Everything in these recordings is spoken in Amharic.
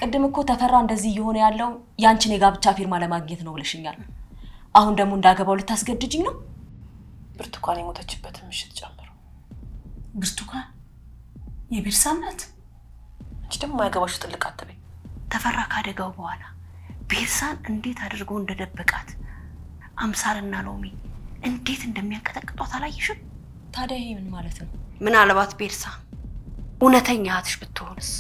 ቅድም እኮ ተፈራ እንደዚህ እየሆነ ያለው ያንቺን የጋብቻ ፊርማ ለማግኘት ነው ብለሽኛል። አሁን ደግሞ እንዳገባው ልታስገድጅኝ ነው? ብርቱካን የሞተችበትን ምሽት ጨምሮ። ብርቱካን የቤርሳ እናት? አንቺ ደግሞ ማያገባሽ ጥልቅ አትበይ። ተፈራ ካደጋው በኋላ ቤርሳን እንዴት አድርጎ እንደደበቃት አምሳልና ሎሚ እንዴት እንደሚያንቀጠቅጧት አላየሽም? ታዲያ ይሄ ምን ማለት ነው? ምናልባት ቤርሳ እውነተኛ እህትሽ ብትሆንስ?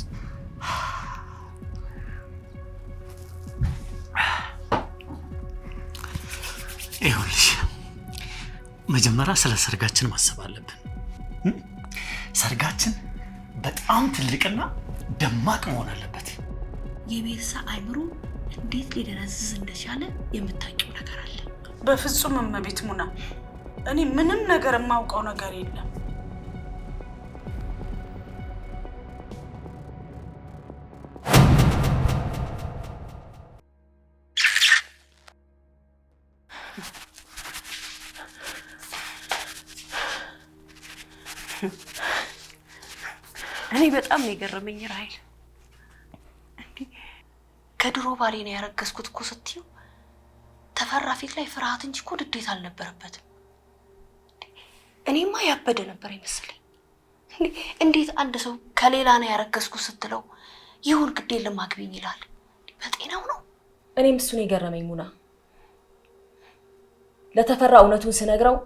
ይኸውልሽ መጀመሪያ ስለ ሰርጋችን ማሰብ አለብን። ሰርጋችን በጣም ትልቅና ደማቅ መሆን አለበት። የቤርሳ አይምሮ እንዴት ሊደነዝዝ እንደቻለ የምታውቂው ነገር አለ? በፍጹም እመቤት ሙና፣ እኔ ምንም ነገር የማውቀው ነገር የለም። እኔ በጣም ነው የገረመኝ ራሔል። እንዲህ ከድሮ ባሌ ነው ያረገዝኩት እኮ ስትይው ተፈራ ፊት ላይ ፍርሃት እንጂ እኮ ንዴት አልነበረበትም። እኔማ ያበደ ነበር ይመስለኝ። እንዴት አንድ ሰው ከሌላ ነው ያረገዝኩት ስትለው ይሁን ግድ የለም አግቢኝ ይላል? በጤናው ነው? እኔም እሱን የገረመኝ ሙና። ለተፈራ እውነቱን ስነግረው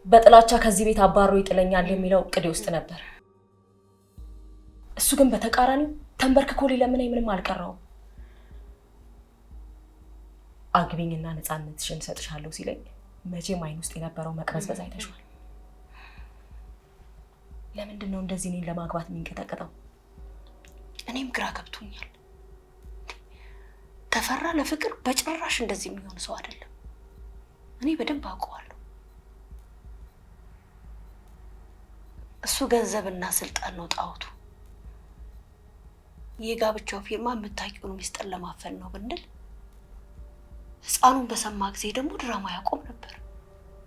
በጥላቻ ከዚህ ቤት አባሮ ይጥለኛል የሚለው እቅዴ ውስጥ ነበር። እሱ ግን በተቃራኒው ተንበርክኮ ሊለምነኝ ምንም አልቀረውም። አግቢኝና ነፃነትሽን እሰጥሻለሁ ሲለኝ መቼም አይን ውስጥ የነበረው መቅበዝበዝ አይተሽዋል። ለምንድን ነው እንደዚህ እኔን ለማግባት የሚንቀጠቀጠው? እኔም ግራ ገብቶኛል። ተፈራ ለፍቅር በጭራሽ እንደዚህ የሚሆን ሰው አይደለም። እኔ በደንብ አውቀዋለሁ። እሱ ገንዘብና ስልጣን ነው ጣዖቱ። የጋብቻው ፊርማ የምታውቂውን ሚስጥር ለማፈን ነው ብንል ሕፃኑን በሰማ ጊዜ ደግሞ ድራማ ያቆም ነበር።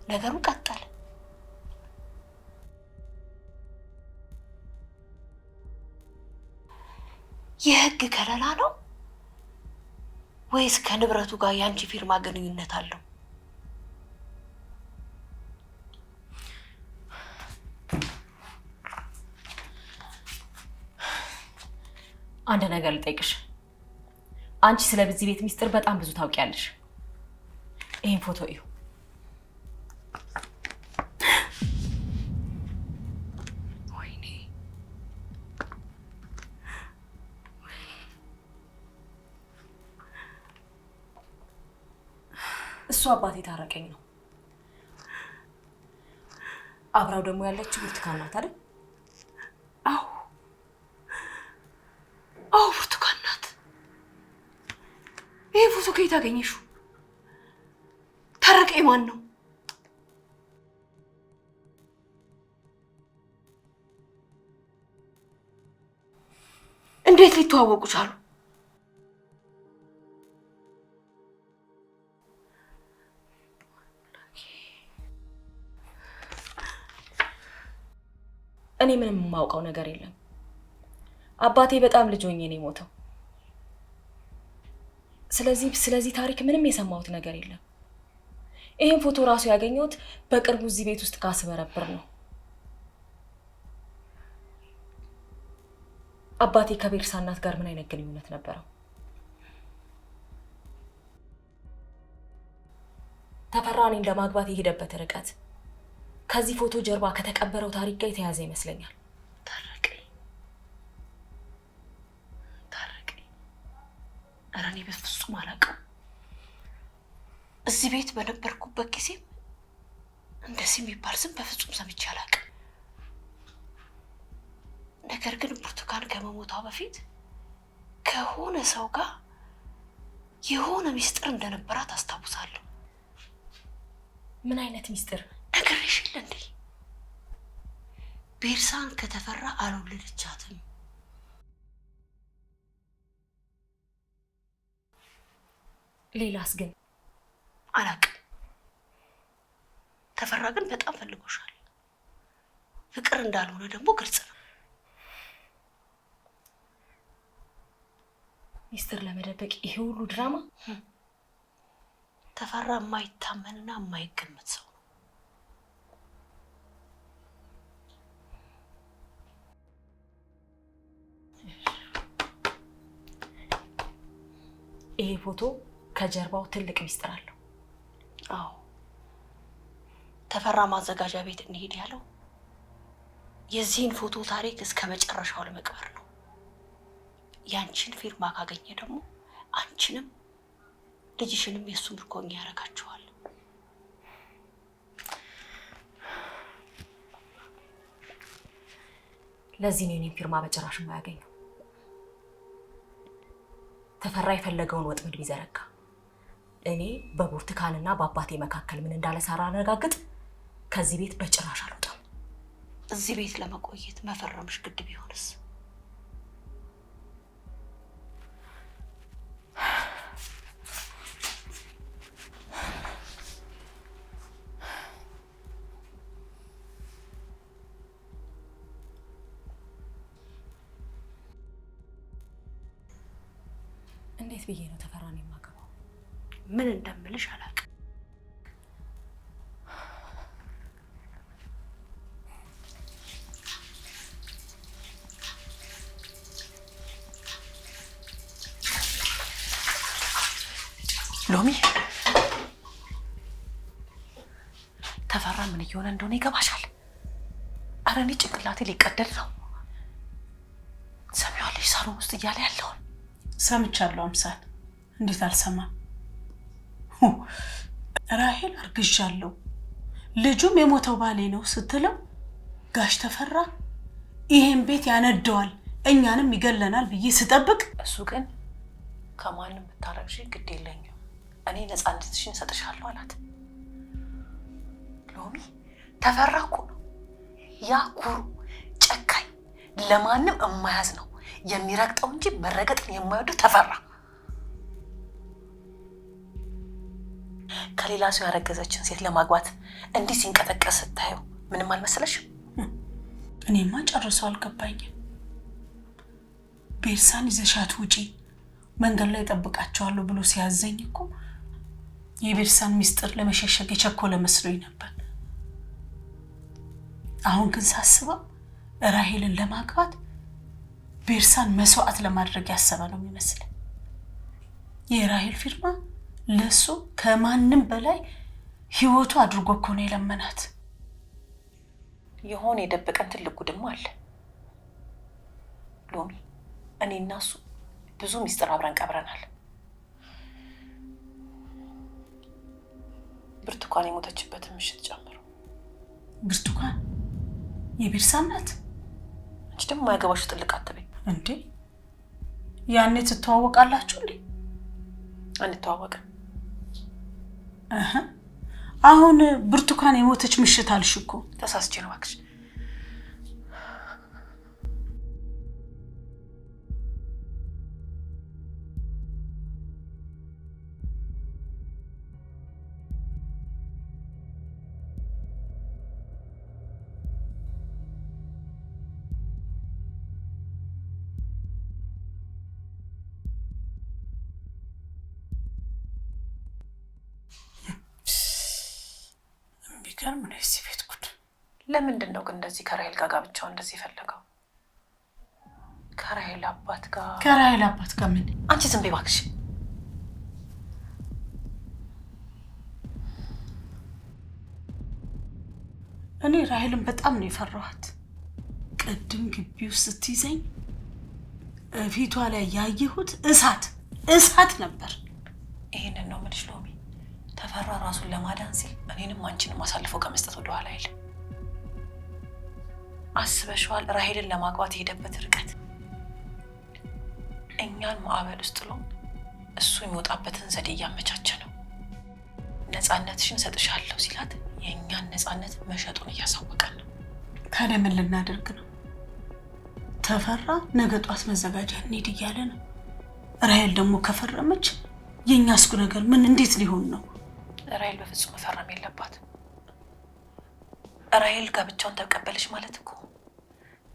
ነገሩ ቀጠለ። የህግ ከለላ ነው ወይስ ከንብረቱ ጋር የአንቺ ፊርማ ግንኙነት አለው? አንድ ነገር ልጠይቅሽ። አንቺ ስለ በዚህ ቤት ሚስጥር በጣም ብዙ ታውቂያለሽ። ይህን ፎቶ እዩ። ወይኔ እሱ አባቴ ታረቀኝ ነው። አብራው ደግሞ ያለችው ብርቱካን ናት አይደል? አዎ አዎ፣ ብርቱካን ናት። ይሄ ፎቶ ከየት አገኘሽው? ታረቀኝ ማን ነው? እንዴት ሊተዋወቁ ቻሉ? እኔ ምንም የማውቀው ነገር የለም። አባቴ በጣም ልጅ ሆኜ ነው የሞተው። ስለዚህ ታሪክ ምንም የሰማሁት ነገር የለም። ይሄን ፎቶ ራሱ ያገኘሁት በቅርቡ እዚህ ቤት ውስጥ ካስበረብር ነው። አባቴ ከቤርሳ እናት ጋር ምን አይነት ግንኙነት ነበረው? ተፈራ እኔን ለማግባት የሄደበት ርቀት ከዚህ ፎቶ ጀርባ ከተቀበረው ታሪክ ጋር የተያዘ ይመስለኛል። ታረቀኝ ታረቀኝ። ኧረ እኔ በፍጹም አላውቅም። እዚህ ቤት በነበርኩበት ጊዜም እንደዚህ የሚባል ስም በፍጹም ሰምቼ አላውቅም። ነገር ግን ብርቱካን ከመሞቷ በፊት ከሆነ ሰው ጋር የሆነ ሚስጥር እንደነበራት አስታውሳለሁ። ምን አይነት ሚስጥር? ነግሬሽ የለ እንዴ? ቤርሳን ከተፈራ አልወለደቻትም። ሌላስ ግን? አላውቅም። ተፈራ ግን በጣም ፈልጎሻል። ፍቅር እንዳልሆነ ደግሞ ግልጽ ነው። ሚስጥር ለመደበቅ ይሄ ሁሉ ድራማ። ተፈራ የማይታመንና የማይገመት ሰው ነው። ይሄ ፎቶ ከጀርባው ትልቅ ሚስጥር አለው። አዎ፣ ተፈራ ማዘጋጃ ቤት እንሄድ ያለው የዚህን ፎቶ ታሪክ እስከ መጨረሻው ለመቅበር ነው። ያንቺን ፊርማ ካገኘ ደግሞ አንቺንም ልጅሽንም የእሱ ምርኮኛ ያደርጋችኋል። ለዚህ ነው የኔን ፊርማ በጭራሽ የማያገኘው። ተፈራ የፈለገውን ወጥመድ ቢዘረጋ እኔ በብርቱካንና በአባቴ መካከል ምን እንዳለ ሳላረጋግጥ ከዚህ ቤት በጭራሽ አልወጣም። እዚህ ቤት ለመቆየት መፈረምሽ ግድ ቢሆንስ? እንዴት ብዬ ነው ተፈራን የማገባው? ምን እንደምልሽ አላውቅም። ሎሚ፣ ተፈራ ምን እየሆነ እንደሆነ ይገባሻል? አረ እኔ ጭንቅላቴ ሊቀደድ ነው። ሰሚዋለሽ ሳሎን ውስጥ እያለ ያለውን? ሰምቻለሁ አምሳል። እንዴት አልሰማም? ራሄል አርግዣለሁ ልጁም የሞተው ባሌ ነው ስትለው ጋሽ ተፈራ ይሄን ቤት ያነደዋል እኛንም ይገለናል ብዬ ስጠብቅ፣ እሱ ግን ከማንም ብታረግዢ ግድ የለኝም እኔ ነፃነትሽን እሰጥሻለሁ አላት። ሎሚ፣ ተፈራ እኮ ነው ያ ኩሩ ጨካኝ፣ ለማንም የማያዝ ነው የሚረግጠው እንጂ መረገጥን የማይወደው ተፈራ። ከሌላ ሰው ያረገዘችን ሴት ለማግባት እንዲህ ሲንቀጠቀስ ስታየው ምንም አልመሰለሽም? እኔማ ጨርሶ አልገባኝም። ቤርሳን ይዘሻት ውጪ መንገድ ላይ እጠብቃቸዋለሁ ብሎ ሲያዘኝ እኮ የቤርሳን ሚስጥር ለመሸሸግ የቸኮለ መስሎኝ ነበር። አሁን ግን ሳስበው ራሄልን ለማግባት ቤርሳን መስዋዕት ለማድረግ ያሰበ ነው የሚመስለኝ። የራሄል ፊርማ ለሱ ከማንም በላይ ህይወቱ አድርጎ እኮ ነው የለመናት። የሆነ የደበቀን ትልቅ ጉድማ አለ ሎሚ። እኔ እና እሱ ብዙ ሚስጥር አብረን ቀብረናል። ብርቱካን የሞተችበትን ምሽት ጨምሮ። ብርቱካን የቤርሳ ናት? አንቺ ደግሞ የማያገባሽ ጥልቅ አትበይ። እንዴ ያኔ ትተዋወቃላችሁ እንዴ? አንተዋወቅም። አሁን ብርቱካን የሞተች ምሽት አልሽ እኮ። ተሳስቼ ነው እባክሽ። የሚገርም ነው የዚህ ቤት ጉድ። ለምንድን ነው ግን እንደዚህ ከራሄል ጋር ጋብቻው እንደዚህ የፈለገው? ከራሄል አባት ጋር። ከራሄል አባት ጋር ምን? አንቺ ዝም በይ እባክሽ። እኔ ራሄልን በጣም ነው የፈራኋት። ቅድም ግቢ ውስጥ ስትይዘኝ ፊቷ ላይ ያየሁት እሳት እሳት ነበር። ይሄንን ነው የምልሽ ሎሚ። ተፈራ ራሱን ለማዳን ሲል እኔንም አንቺንም አሳልፎ ከመስጠት ወደኋላ አይልም። አስበሽዋል? ራሄልን ለማግባት የሄደበት ርቀት እኛን ማዕበል ውስጥ ጥሎ እሱ የሚወጣበትን ዘዴ እያመቻቸ ነው። ነፃነትሽን እሰጥሻለሁ ሲላት የእኛን ነፃነት መሸጡን እያሳወቀን ነው። ታዲያ ምን ልናደርግ ነው? ተፈራ ነገ ጧት መዘጋጃ እንሂድ እያለ ነው። ራሄል ደግሞ ከፈረመች የእኛ እስኩ ነገር ምን እንዴት ሊሆን ነው? ራሄል በፍጹም መፈረም የለባት። ራሄል ጋብቻውን ተቀበለች ማለት እኮ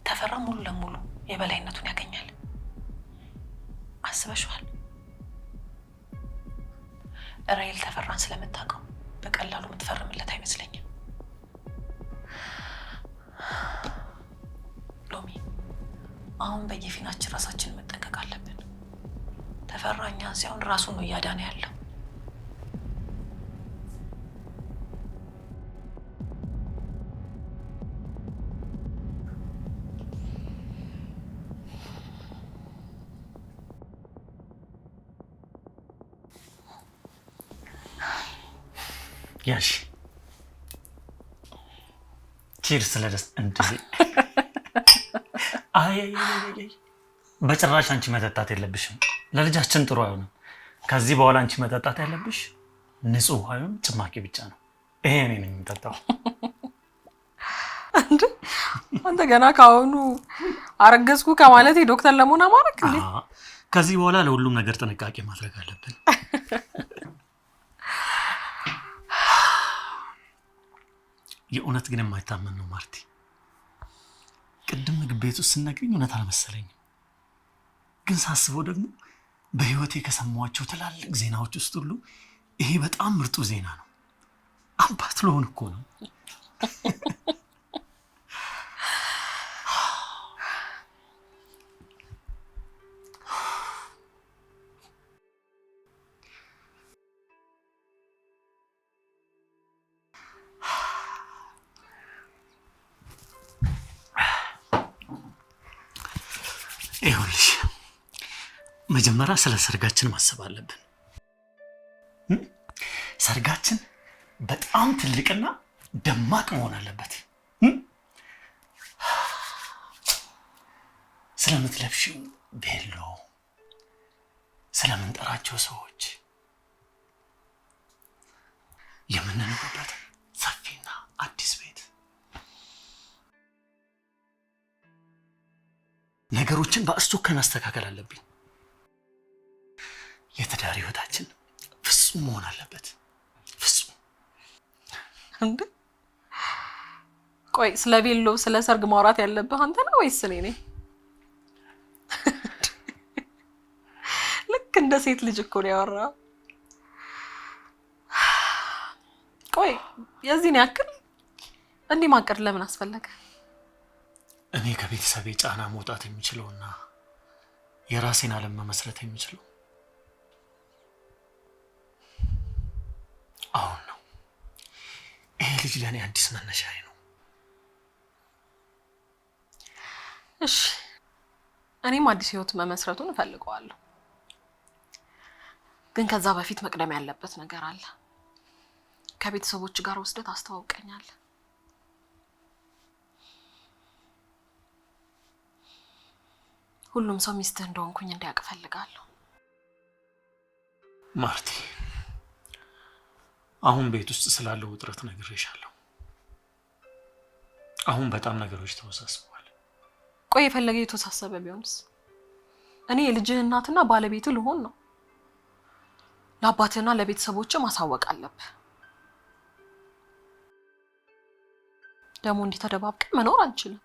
ተፈራ ሙሉ ለሙሉ የበላይነቱን ያገኛል። አስበሽዋል? ራሔል ተፈራን ስለምታውቀው በቀላሉ የምትፈርምለት አይመስለኝም። ሎሚ፣ አሁን በየፊናችን ራሳችንን መጠንቀቅ አለብን። ተፈራ እኛን ሳይሆን ራሱን ነው እያዳነ ያለው። ያሽ cheers ለደስ እንዴ! አይ በጭራሽ አንቺ መጠጣት የለብሽም። ለልጃችን ጥሩ አይሆንም። ከዚህ በኋላ አንቺ መጠጣት ያለብሽ ንጹህ ውሃ ወይም ጭማቂ ብቻ ነው። ይሄ እኔ ነኝ የምጠጣው። አንተ ገና ከአሁኑ አረገዝኩ ከማለቴ ዶክተር ለመሆን አማረክ እንዴ? ከዚህ በኋላ ለሁሉም ነገር ጥንቃቄ ማድረግ አለብን። የእውነት ግን የማይታመን ነው ማርቲ። ቅድም ምግብ ቤት ውስጥ ስነግሪኝ እውነት አልመሰለኝም፣ ግን ሳስበው ደግሞ በህይወቴ ከሰማኋቸው ትላልቅ ዜናዎች ውስጥ ሁሉ ይሄ በጣም ምርጡ ዜና ነው። አባት ልሆን እኮ ነው። ይኸውልሽ መጀመሪያ ስለ ሰርጋችን ማሰብ አለብን። ሰርጋችን በጣም ትልቅና ደማቅ መሆን አለበት። ስለምትለብሺው ቬሎ፣ ስለምንጠራቸው ሰዎች፣ የምንኖርበት ሰፊና አዲስ ቤት፣ ነገሮችን በአስቸኳይ ማስተካከል አለብኝ። የትዳር ህይወታችን ፍጹም መሆን አለበት። ፍጹም። እንዴ ቆይ ስለ ቬሎ ስለ ሰርግ ማውራት ያለብህ አንተ ነው ወይስ እኔ ነኝ? ልክ እንደ ሴት ልጅ እኮ ነው ያወራው። ቆይ የዚህን ያክል እንዲህ ማቀድ ለምን አስፈለገ? እኔ ከቤተሰቤ ጫና መውጣት የሚችለውና የራሴን ዓለም መመስረት የሚችለው አሁን ነው። ይሄ ልጅ ለእኔ አዲስ መነሻዬ ነው። እሺ እኔም አዲስ ህይወት መመስረቱን እፈልገዋለሁ። ግን ከዛ በፊት መቅደም ያለበት ነገር አለ። ከቤተሰቦች ጋር ወስደህ ታስተዋውቀኛለህ። ሁሉም ሰው ሚስትህ እንደሆንኩኝ እንዲያውቅ እፈልጋለሁ። ማርቲ፣ አሁን ቤት ውስጥ ስላለው ውጥረት ነግሬሻለሁ። አሁን በጣም ነገሮች ተወሳስበዋል። ቆይ የፈለገ የተወሳሰበ ቢሆንስ? እኔ የልጅህ እናትና ባለቤትህ ልሆን ነው። ለአባትህና ለቤተሰቦች ማሳወቅ አለብህ። ደግሞ እንዲህ ተደባብቀን መኖር አንችልም።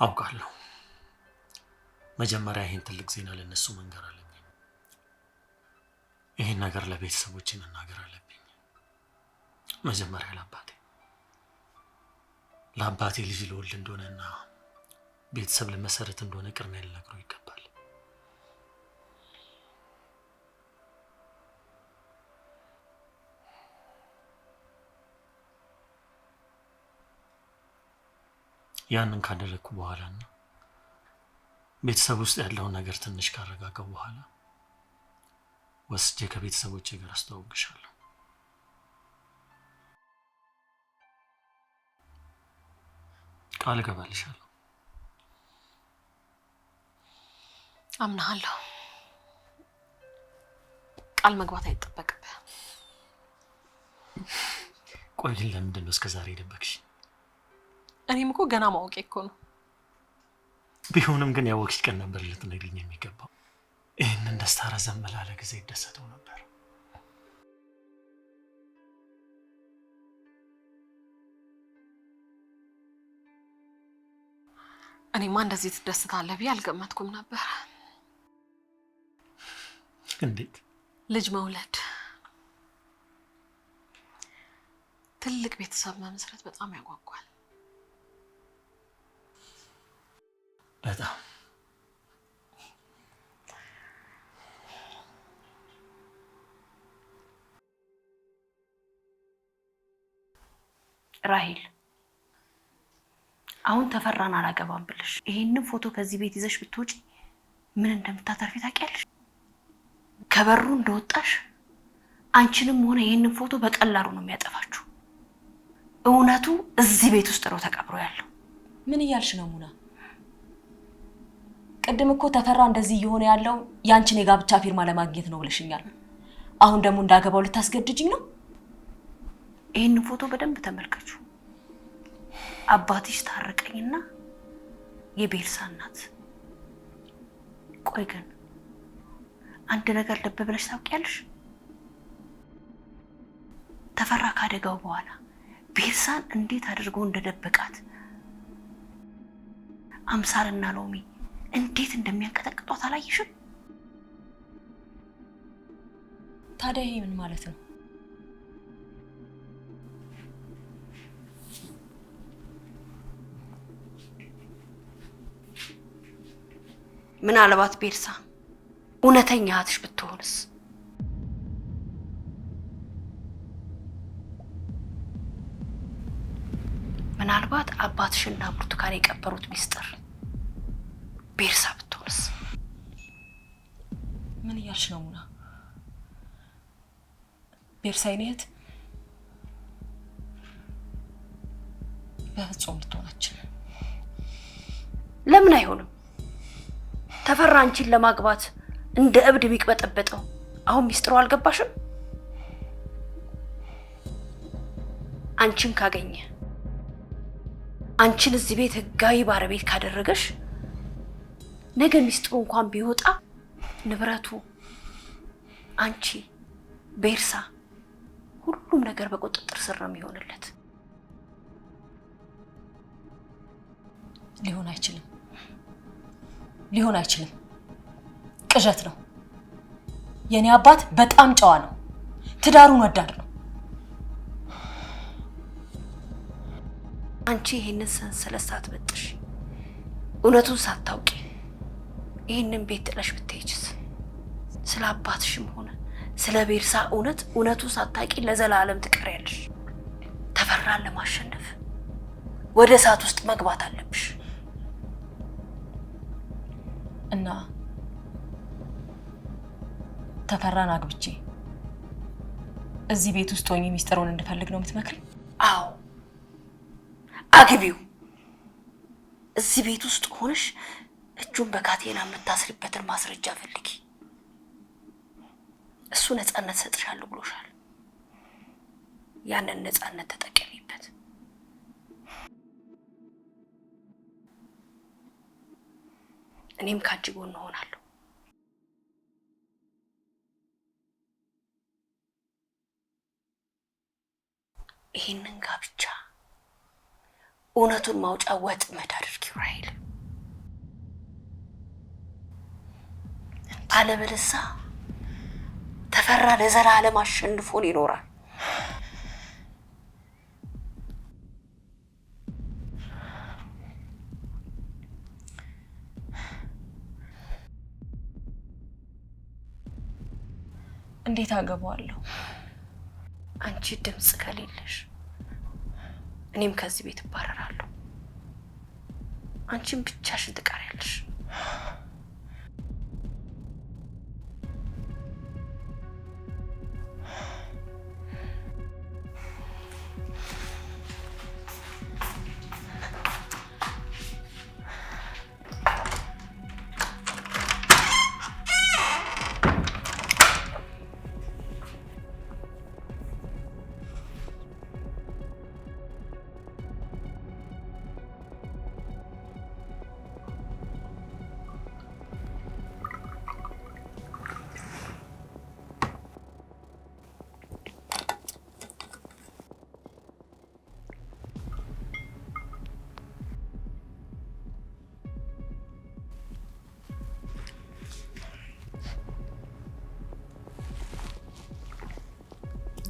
አውቃለሁ። መጀመሪያ ይህን ትልቅ ዜና ለነሱ መንገር አለብኝ። ይህን ነገር ለቤተሰቦቼ መናገር አለብኝ። መጀመሪያ ለአባቴ ልጅ ልወልድ እንደሆነና ቤተሰብ ልመሰረት እንደሆነ ቅድሚያ ልነግረው ይገባል። ያንን ካደረግኩ በኋላና ቤተሰብ ውስጥ ያለውን ነገር ትንሽ ካረጋጋው በኋላ ወስጄ ከቤተሰቦቼ ጋር አስተዋውቅሻለሁ። ቃል እገባልሻለሁ። አምናለሁ። ቃል መግባት አይጠበቅብህም። ቆይ ግን ለምንድን ነው እስከ ዛሬ የደበቅሽ? እኔም እኮ ገና ማወቄ እኮ ነው። ቢሆንም ግን ያወቅሽ ቀን ነበር ልትነግሪኝ የሚገባው። ይህንን ደስታ ረዘም ላለ ጊዜ ይደሰተው ነበር። እኔማ እንደዚህ ትደስታለህ ብዬ አልገመትኩም ነበር። እንዴት? ልጅ መውለድ፣ ትልቅ ቤተሰብ መመስረት በጣም ያጓጓል። በጣም። ራሂል፣ አሁን ተፈራን አላገባም ብለሽ ይሄንን ፎቶ ከዚህ ቤት ይዘሽ ብትወጪ ምን እንደምታተርፊ ታውቂያለሽ? ከበሩ እንደወጣሽ አንቺንም ሆነ ይሄንን ፎቶ በቀላሉ ነው የሚያጠፋችሁ። እውነቱ እዚህ ቤት ውስጥ ነው ተቀብሮ ያለው። ምን እያልሽ ነው ሙና? ቅድም እኮ ተፈራ እንደዚህ እየሆነ ያለው ያንቺን የጋብቻ ፊርማ ለማግኘት ነው ብለሽኛል። አሁን ደግሞ እንዳገባው ልታስገድጅኝ ነው? ይህንን ፎቶ በደንብ ተመልከቹ። አባትሽ ታረቀኝና የቤልሳ እናት። ቆይ ግን አንድ ነገር ልብ ብለሽ ታውቂያለሽ? ተፈራ ካደጋው በኋላ ቤልሳን እንዴት አድርጎ እንደደበቃት፣ አምሳልና ሎሚ እንዴት እንደሚያንቀጠቅጧት አላየሽም? ታዲያ ይሄ ምን ማለት ነው? ምናልባት ቤልሳ እውነተኛ እህትሽ ብትሆንስ? ምናልባት አባትሽና ብርቱካን የቀበሩት ሚስጥር ቤልሳ ብትሆንስ? ምን እያልሽ ነው ሙና? ቤርሳ የኔ እህት በፍጹም ልትሆን አትችልም። ለምን አይሆንም? ተፈራ አንቺን ለማግባት እንደ እብድ የሚቅበጠበጠው አሁን ሚስጥሩ አልገባሽም? አንቺን ካገኘ፣ አንቺን እዚህ ቤት ህጋዊ ባለቤት ካደረገሽ ነገ ሚስጥሩ እንኳን ቢወጣ ንብረቱ፣ አንቺ፣ ቤርሳ፣ ሁሉም ነገር በቁጥጥር ስር ነው የሚሆንለት። ሊሆን አይችልም። ሊሆን አይችልም። ቅዠት ነው። የኔ አባት በጣም ጨዋ ነው። ትዳሩን ወዳድ ነው። አንቺ ይህንን ሰንሰለት ሳትበጥሽ፣ እውነቱን ሳታውቂ ይህንን ቤት ጥለሽ ብትሄጂስ? ስለ አባትሽም ሆነ ስለ ቤርሳ እውነት እውነቱን ሳታውቂ ለዘላለም ትቀሪያለሽ። ተፈራን ለማሸነፍ ወደ እሳት ውስጥ መግባት አለብሽ። እና ተፈራን አግብቼ እዚህ ቤት ውስጥ ሆኜ ሚስጥሩን እንድፈልግ ነው የምትመክሪኝ? አዎ አግቢው። እዚህ ቤት ውስጥ ሆነሽ እጁን በካቴና የምታስሪበትን ማስረጃ ፈልጊ። እሱ ነፃነት ሰጥሻለሁ ብሎሻል። ያንን ነፃነት ተጠቀሚበት። እኔም ከአንቺ ጎን እሆናለሁ። ይህንን ጋብቻ እውነቱን ማውጫ ወጥመድ አድርጊው ራሔል። አለበለዚያ ተፈራ ለዘላለም አሸንፎን ይኖራል። እንዴት አገባዋለሁ? አንቺ ድምፅ ከሌለሽ እኔም ከዚህ ቤት እባረራለሁ። አንቺም ብቻሽን ትቀሪያለሽ።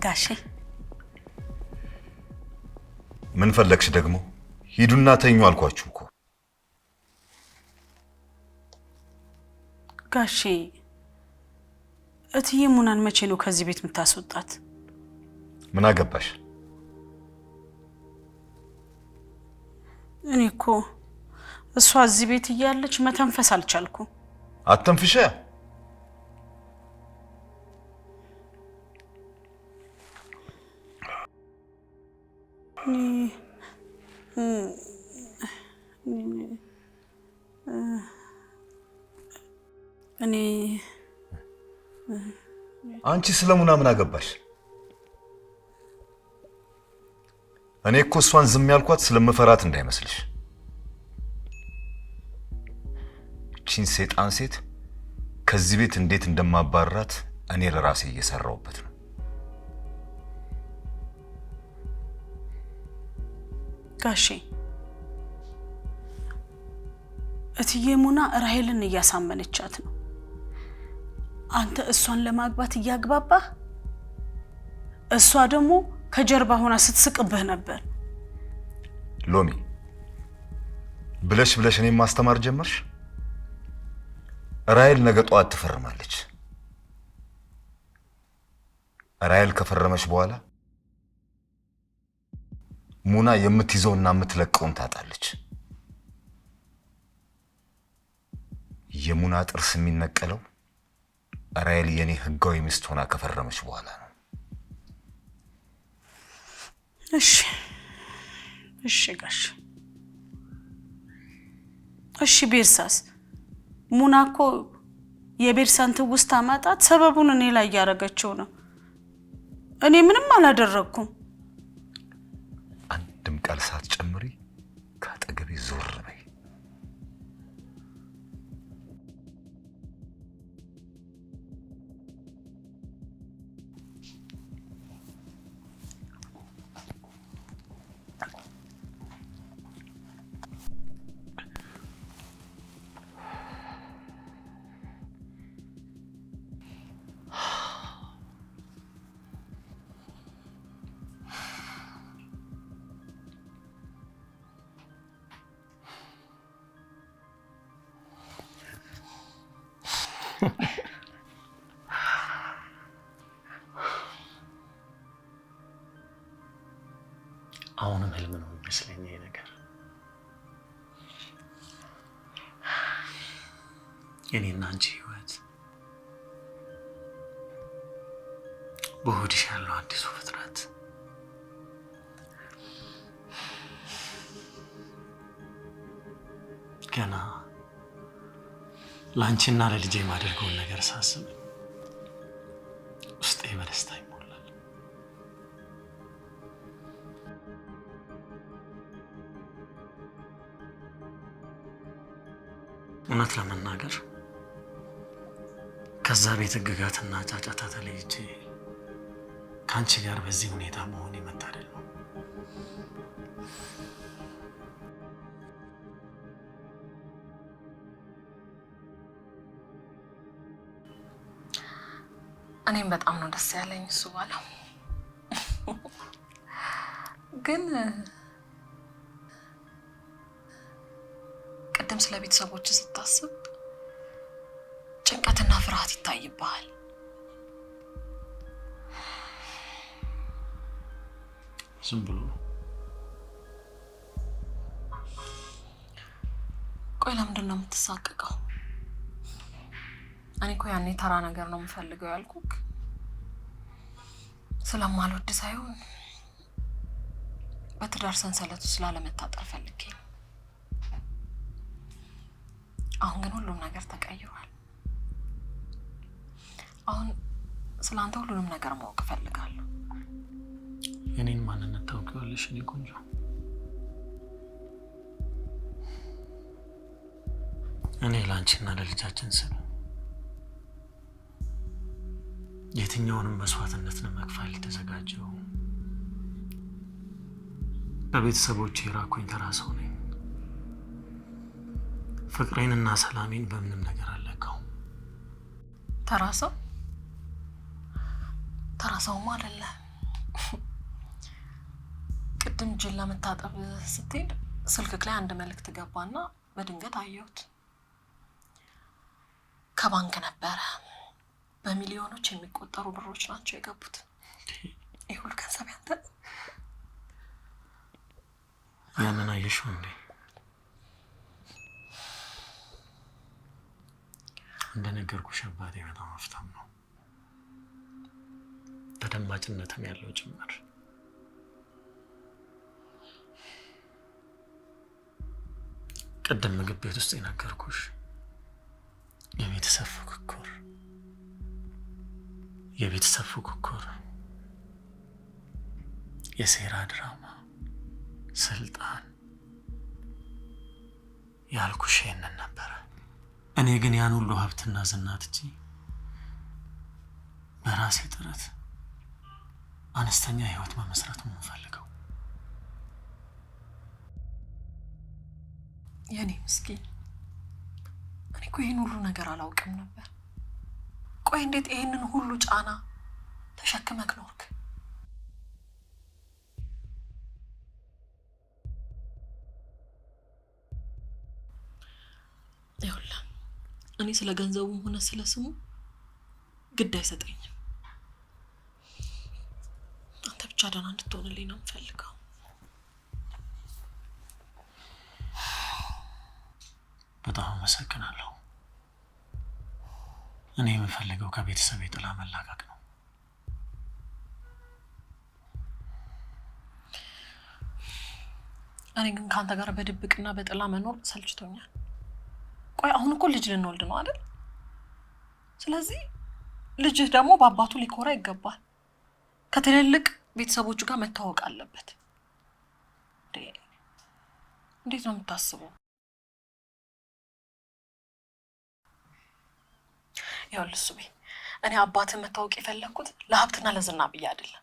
ጋሼ ምን ፈለግሽ ደግሞ? ሂዱና ተኙ አልኳችሁ እኮ። ጋሼ እትዬ ሙናን መቼ ነው ከዚህ ቤት የምታስወጣት? ምን አገባሽ? እኔ እኮ እሷ እዚህ ቤት እያለች መተንፈስ አልቻልኩም። አተንፍሻ። እኔ አንቺ ስለ ሙና ምን አገባሽ? እኔ እኮ እሷን ዝም ያልኳት ስለምፈራት እንዳይመስልሽ። እቺን ሴጣን ሴት ከዚህ ቤት እንዴት እንደማባራት እኔ ለራሴ እየሰራሁበት ነው። ጋሼ እትዬ ሙና ራሄልን እያሳመነቻት ነው። አንተ እሷን ለማግባት እያግባባህ፣ እሷ ደግሞ ከጀርባ ሆና ስትስቅብህ ነበር። ሎሚ ብለሽ ብለሽ እኔን ማስተማር ጀመርሽ። ራሄል ነገ ጠዋት ትፈርማለች። ራሄል ከፈረመች በኋላ ሙና የምትይዘውና የምትለቀውን ታጣለች። የሙና ጥርስ የሚነቀለው ራሄል የኔ ህጋዊ ሚስት ሆና ከፈረመች በኋላ ነው። እሺ እሺ ጋሽ እሺ። ቤርሳስ? ሙና እኮ የቤርሳን ትውስታ ማጣት ሰበቡን እኔ ላይ እያደረገችው ነው። እኔ ምንም አላደረግኩም። አንድም ቃል ሳትጨምሪ ከአጠገቤ ዞር በይ። አሁንም ህልም ነው የሚመስለኝ ይሄ ነገር። የኔና አንቺ ህይወት፣ በሆድሽ ያለው አዲሱ ፍጥረት፣ ገና ለአንቺና ለልጄ የማደርገውን ነገር ሳስብ ውስጤ በደስታ ይሞላል። እውነት ለመናገር ከዛ ቤት ህግጋትና ጫጫታ ተለይቼ ከአንቺ ጋር በዚህ ሁኔታ መሆን የመታደል ነው። እኔም በጣም ነው ደስ ያለኝ እሱ ባለው። ግን ቅድም ስለ ቤተሰቦች ስታስብ ጭንቀትና ፍርሃት ይታይብሃል። ዝም ብሎ ነው። ቆይ ለምንድን ነው የምትሳቀቀው? እኔ እኮ ያኔ ተራ ነገር ነው የምፈልገው ያልኩክ ስለማልወድ ሳይሆን በትዳር ሰንሰለቱ ስላለመታጠር ፈልጌ ነው። አሁን ግን ሁሉም ነገር ተቀይሯል። አሁን ስለአንተ ሁሉንም ነገር ማወቅ እፈልጋለሁ። የኔን ማንነት ታውቂዋለሽ የኔ ቆንጆ። እኔ ለአንቺና ለልጃችን ስል የትኛውንም መስዋዕትነት ለመክፈል የተዘጋጀው በቤተሰቦቼ የራኩኝ ተራ ሰው ነኝ። ፍቅሬንና ሰላሜን በምንም ነገር አልለካውም። ተራ ሰው? ተራ ሰውማ አይደለ። ቅድም እጅን ለመታጠብ ስትሄድ ስልክክ ላይ አንድ መልእክት ገባና በድንገት አየሁት። ከባንክ ነበረ። በሚሊዮኖች የሚቆጠሩ ብሮች ናቸው የገቡት። ይህ ሁሉ ገንዘብ ያንተ? ያንን አየሽው እንዴ? እንደነገርኩሽ አባቴ በጣም ሀብታም ነው፣ ተደማጭነትም ያለው ጭምር። ቅድም ምግብ ቤት ውስጥ የነገርኩሽ የቤተሰብ ፉክክር የቤተሰብ ፉክክር፣ የሴራ ድራማ፣ ስልጣን ያልኩሽ ይሄንን ነበረ። እኔ ግን ያን ሁሉ ሀብትና ዝና ትቼ በራሴ ጥረት አነስተኛ ህይወት መመስረት ነው የምፈልገው። የኔ ምስኪን፣ እኔ እኮ ይህን ሁሉ ነገር አላውቅም ነበር። ቆይ እንዴት ይህንን ሁሉ ጫና ተሸክመክ ኖርክ? ይኸውልህ እኔ ስለ ገንዘቡም ሆነ ስለ ስሙ ግድ አይሰጠኝም። አንተ ብቻ ደህና እንድትሆንልኝ ነው የምፈልገው። በጣም አመሰግናለሁ። እኔ የምፈልገው ከቤተሰብ የጥላ መላቀቅ ነው። እኔ ግን ከአንተ ጋር በድብቅና በጥላ መኖር ሰልችቶኛል። ቆይ አሁን እኮ ልጅ ልንወልድ ነው አይደል? ስለዚህ ልጅህ ደግሞ በአባቱ ሊኮራ ይገባል። ከትልልቅ ቤተሰቦቹ ጋር መታወቅ አለበት። እንዴት ነው የምታስበው? ይኸውልህ ሱቤ፣ እኔ አባትህን መታወቅ የፈለግኩት ለሀብትና ለዝና ብዬ አይደለም።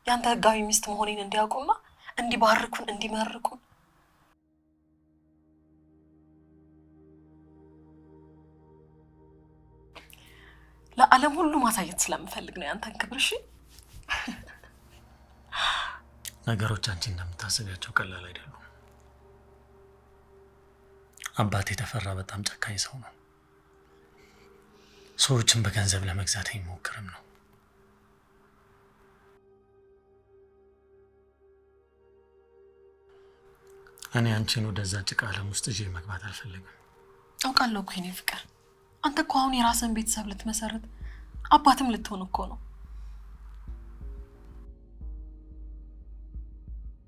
ያንተ ህጋዊ ሚስት መሆኔን እንዲያውቁና እንዲባርኩን እንዲመርቁን ለዓለም ሁሉ ማሳየት ስለምፈልግ ነው ያንተን ክብር። እሺ። ነገሮች አንቺ እንደምታስቢያቸው ቀላል አይደሉም። አባቴ የተፈራ በጣም ጨካኝ ሰው ነው። ሰዎችን በገንዘብ ለመግዛት የሚሞክርም ነው። እኔ አንቺን ወደዛ ጭቃ ዓለም ውስጥ ይዤ መግባት አልፈልግም። አውቃለሁ እኮ የኔ ፍቅር፣ አንተ እኮ አሁን የራስን ቤተሰብ ልትመሰርት አባትም ልትሆን እኮ ነው።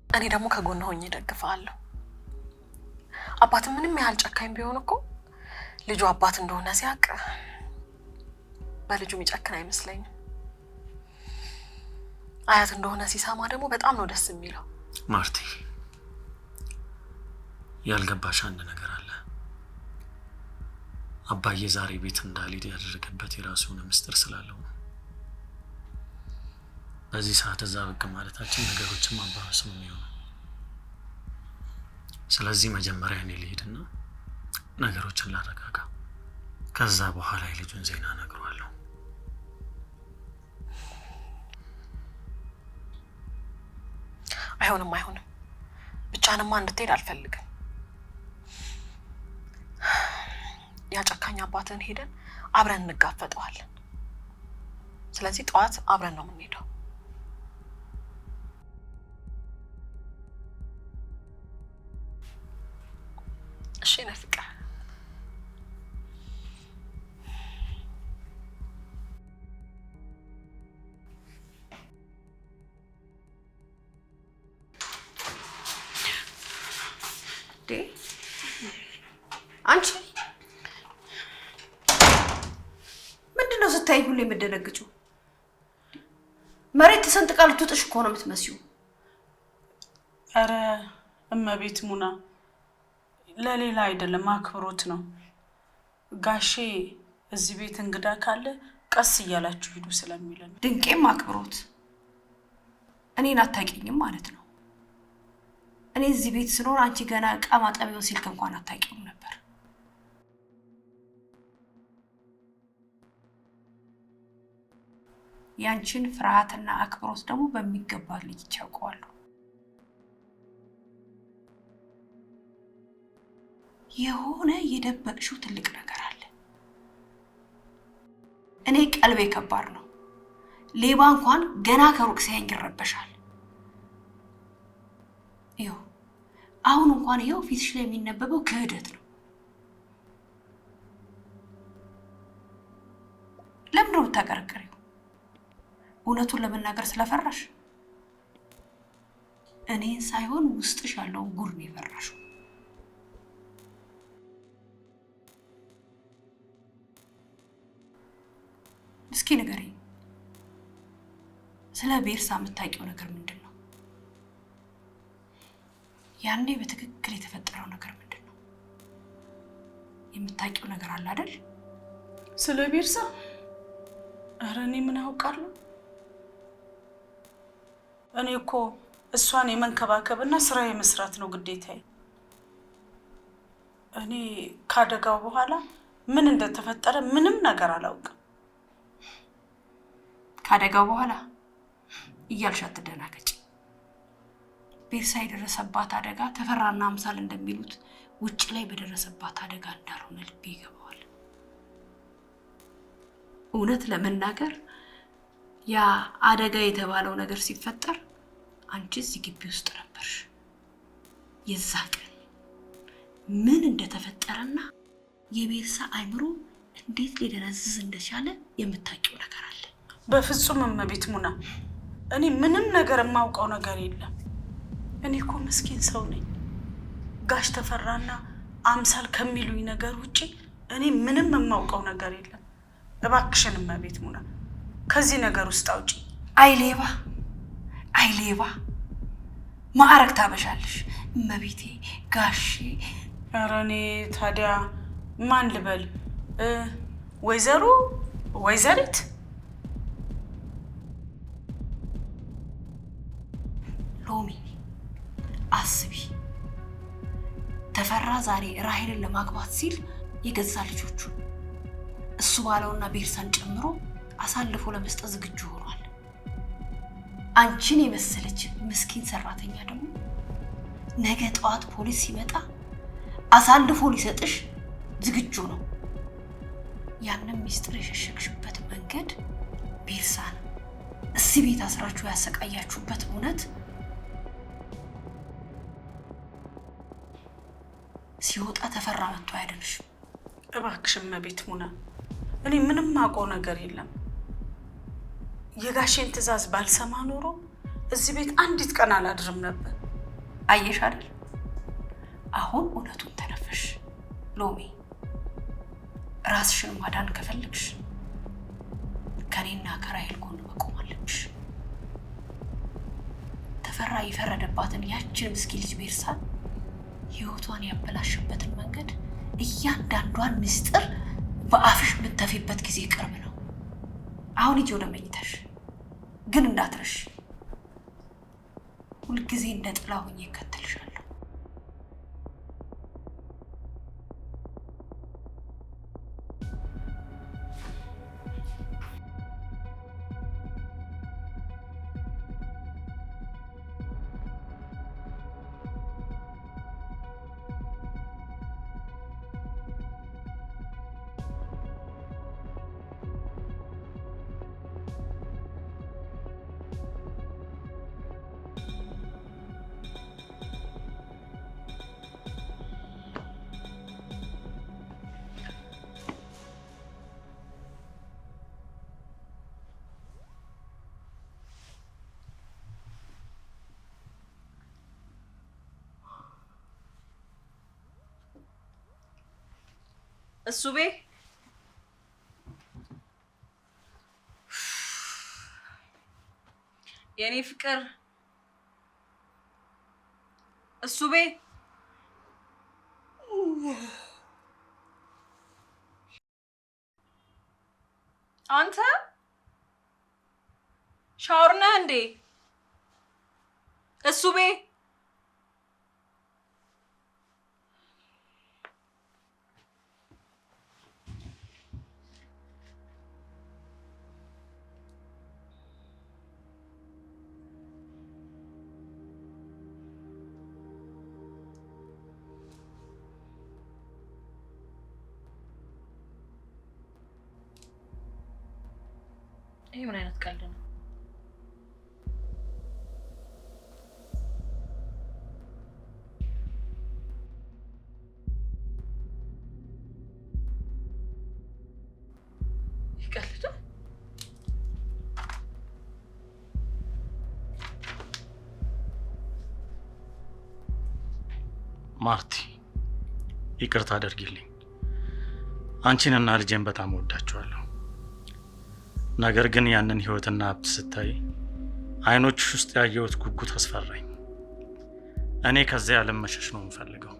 እኔ ደግሞ ከጎን ሆኜ እደግፍሃለሁ። አባትም ምንም ያህል ጨካኝ ቢሆን እኮ ልጁ አባት እንደሆነ ሲያውቅ በልጁ የሚጨክን አይመስለኝም። አያት እንደሆነ ሲሰማ ደግሞ በጣም ነው ደስ የሚለው። ማርቲ፣ ያልገባሽ አንድ ነገር አለ። አባዬ ዛሬ ቤት እንዳልሄድ ያደረገበት የራሱ የሆነ ምስጢር ስላለው ነው። በዚህ ሰዓት እዛ ብቅ ማለታችን ነገሮችን ማባባስ ነው የሚሆነው። ስለዚህ መጀመሪያ እኔ ልሄድና ነገሮችን ላረጋጋ፣ ከዛ በኋላ የልጁን ዜና እነግረዋለሁ። አይሆንም፣ አይሆንም። ብቻንማ እንድትሄድ አልፈልግም። ያ ጨካኝ አባትህን ሄደን አብረን እንጋፈጠዋለን። ስለዚህ ጠዋት አብረን ነው የምንሄደው። እሺ የኔ ፍቅር። አንቺ ምንድን ነው ስታይ ሁሉ የምደነግጪው? መሬት ተሰንጥቃ ልትውጥሽ እኮ ነው የምትመስዪው። ኧረ እመቤት ሙና፣ ለሌላ አይደለም አክብሮት ነው። ጋሼ እዚህ ቤት እንግዳ ካለ ቀስ እያላችሁ ሂዱ ስለሚለን። ድንቄም አክብሮት እኔን አታውቂኝም ማለት ነው። እኔ እዚህ ቤት ስኖር አንቺ ገና እቃ ማጠቢያውን ሲልክ እንኳን አታውቂውም ነበር። ያንቺን ፍርሃትና አክብሮት ደግሞ በሚገባ ለይቼ አውቀዋለሁ። የሆነ የደበቅሽው ትልቅ ነገር አለ። እኔ ቀልቤ ከባድ ነው። ሌባ እንኳን ገና ከሩቅ ሲያየኝ ይረበሻል። ይኸው አሁን እንኳን ይኸው ፊትሽ ላይ የሚነበበው ክህደት ነው። ለምን ነው የምታቀረቅሪው? እውነቱን ለመናገር ስለፈራሽ? እኔን ሳይሆን ውስጥሽ ያለውን ጉድ ነው የፈራሽው። እስኪ ንገሪኝ፣ ስለ ቤርሳ የምታውቂው ነገር ምንድን ነው? ያኔ በትክክል የተፈጠረው ነገር ምንድን ነው? የምታውቂው ነገር አለ አይደል? ስለ ቤርሳ? ኧረ እኔ ምን አውቃለሁ? እኔ እኮ እሷን የመንከባከብና ስራ የመስራት ነው ግዴታዬ። እኔ ካደጋው በኋላ ምን እንደተፈጠረ ምንም ነገር አላውቅም። ካደጋው በኋላ እያልሽ አትደናገጪ። ቤርሳ የደረሰባት አደጋ ተፈራና አምሳል እንደሚሉት ውጭ ላይ በደረሰባት አደጋ እንዳልሆነ ልቤ ይገባዋል። እውነት ለመናገር ያ አደጋ የተባለው ነገር ሲፈጠር አንቺ እዚህ ግቢ ውስጥ ነበርሽ። የዛ ቀን ምን እንደተፈጠረና የቤርሳ አይምሮ እንዴት ሊደነዝዝ እንደቻለ የምታውቂው ነገር አለ? በፍጹም እመቤት ሙና፣ እኔ ምንም ነገር የማውቀው ነገር የለም። እኔ እኮ ምስኪን ሰው ነኝ። ጋሽ ተፈራና አምሳል ከሚሉኝ ነገር ውጪ እኔ ምንም የማውቀው ነገር የለም። እባክሽን እመቤት ሙና ከዚህ ነገር ውስጥ አውጪ። አይ ሌባ፣ አይ ሌባ፣ ማዕረግ ታበሻለሽ። እመቤቴ፣ ጋሼ። ኧረ እኔ ታዲያ ማን ልበል? ወይዘሮ፣ ወይዘሪት? ሎሚ አስቢ። ተፈራ ዛሬ ራሄልን ለማግባት ሲል የገዛ ልጆቹ እሱ ባለውና ቤርሳን ጨምሮ አሳልፎ ለመስጠት ዝግጁ ሆኗል። አንቺን የመሰለች ምስኪን ሰራተኛ ደግሞ ነገ ጠዋት ፖሊስ ሲመጣ አሳልፎ ሊሰጥሽ ዝግጁ ነው። ያንን ሚስጥር የሸሸግሽበት መንገድ ቤርሳን እዚህ ቤት አስራችሁ ያሰቃያችሁበት እውነት ሲወጣ ተፈራ መጥቶ አያድንሽም። እባክሽ እመቤት ሙና፣ እኔ ምንም አውቀው ነገር የለም። የጋሼን ትዕዛዝ ባልሰማ ኖሮ እዚህ ቤት አንዲት ቀን አላድርም ነበር። አየሽ አይደል? አሁን እውነቱን ተነፈሽ። ሎሚ፣ ራስሽን ማዳን ከፈለግሽ ከኔና ከራሄል ጎን መቆም አለብሽ። ተፈራ የፈረደባትን ያችን ምስኪን ልጅ ቤርሳን ህይወቷን ያበላሽበትን መንገድ እያንዳንዷን ምስጢር በአፍሽ የምትተፊበት ጊዜ ቅርብ ነው። አሁን ሂጂ ወደ መኝታሽ፣ ግን እንዳትረሽ። ሁልጊዜ እንደ ጥላ ሆኜ እከተልሻለሁ። እሱ ቤ የኔ ፍቅር፣ እሱ ቤ አንተ ሻወር ነህ እንዴ? እሱ ቤ ይሄ ምን አይነት ቀልድ ነው? ይቀልዳል። ማርቲ፣ ይቅርታ አድርጊልኝ። አንቺንና ልጄን በጣም እወዳችኋለሁ። ነገር ግን ያንን ህይወትና ሀብት ስታይ አይኖችሽ ውስጥ ያየሁት ጉጉት አስፈራኝ። እኔ ከዚያ ዓለም መሸሽ ነው የምፈልገው።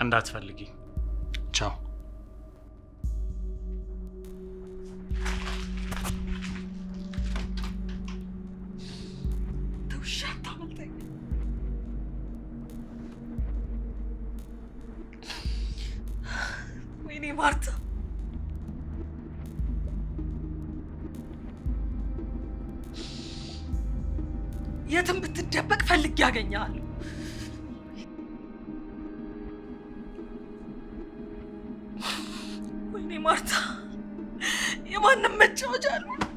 እንዳትፈልጊ። ቻው። ውሻ አታመልጠኝ። ወይኔ ማርታ፣ የትም ብትደበቅ ፈልጌ ያገኘሃለሁ። ወይኔ ማርታ፣ የማንም መጫወቻ አልሆንም።